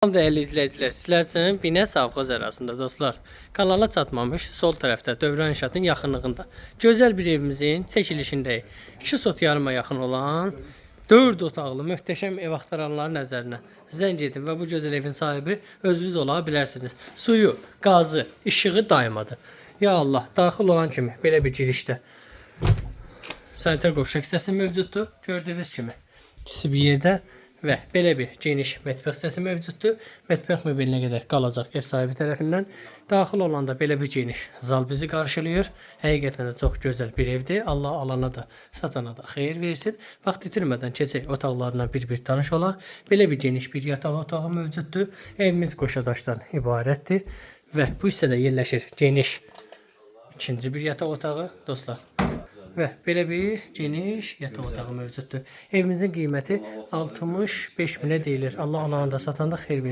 Salam dəyərli izləyicilər, sizlər üçün Binə Savxoz ərazisində dostlar. Kanala çatmamış sol tərəfdə Dövran İnşaatın yaxınlığında gözəl bir evimizin çəkilişindəyik. 2 sot yarıma yaxın olan 4 otaqlı möhtəşəm ev axtaranların nəzərinə zəng edin və bu gözəl evin sahibi özünüz ola bilərsiniz. Suyu, qazı, işığı daimadır. Ya Allah, daxil olan kimi belə bir girişdə sanitar qovşaq hissəsi mövcuddur. Gördüyünüz kimi ikisi bir yerdə və belə bir geniş mətbəx hissəsi mövcuddur. Mətbəx mebelinə qədər qalacaq ev sahibi tərəfindən. Daxil olanda belə bir geniş zal bizi qarşılayır. Həqiqətən də çox gözəl bir evdir. Allah alana da, satana da xeyir versin. Vaxt itirmədən keçək otaqlarına bir-bir tanış olaq. Belə bir geniş bir yataq otağı mövcuddur. Evimiz qoşa daşdan ibarətdir və bu hissədə yerləşir geniş ikinci bir yataq otağı dostlar. Və belə bir geniş yataq otağı mövcuddur. Evimizin qiyməti 65 minə deyilir. Allah alanda satanda xeyir versin.